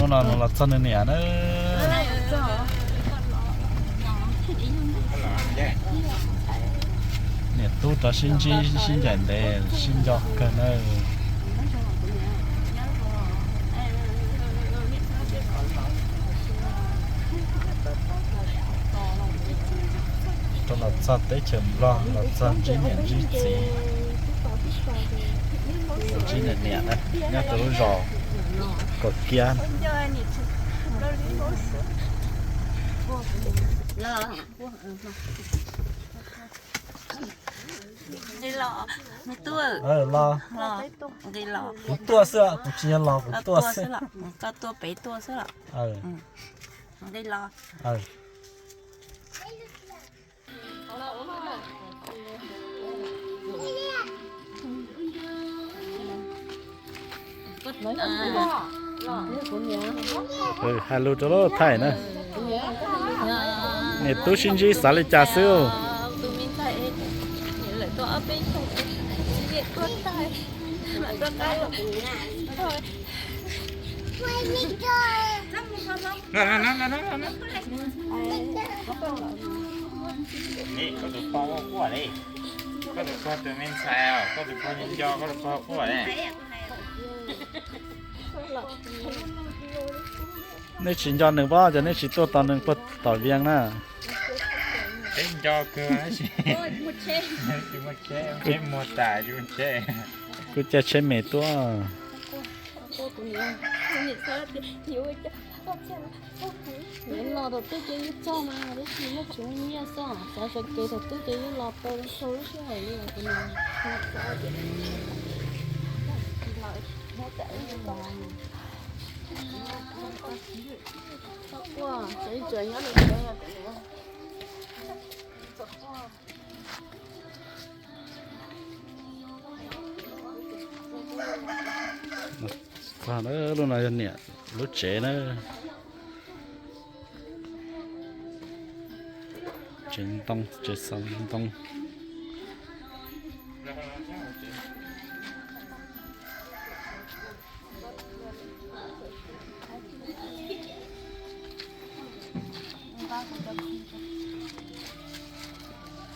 Hnub no los txog nws niam na. Niam tub rov sib ntsib sib ncaim ntev sib nco kawg na. Rau los txog teb chaws Nplog los txog ntsib niam ntsib txiv, ntsib niam niam na, nyob rau lub zos Kaum Kiab. Los, kuv tuaj xwb, kuv tsis yog los, kuv tuaj xwb. Koj tuaj pem tuaj xwb los? Nqis los. Hais lus rau lub thaij na. Niam tub sib ntsib xav li cas xwb? Koj tus pog ua quaj li, koj tus pog tus me ntxhais, koj tus pog nco koj tus pog quaj li. Nej tsis nco nws pob, ces nej tsis tuaj tos nws puag tom Vias na. Peb nco kawg, tsis muaj tsheb, tsheb muag tas, tsis muaj tsheb. Kuj caij tsheb me tuaj. Los rau twb ces yeej txog mas tab sis muaj tsuv nyiaj xwb, xav sawv kev thaum twg ces yeej los tau txhua lub sij hawm li os. Txog na, lub no yog niam lub tsev na. Tsev ntoo, tsev xav ntoo.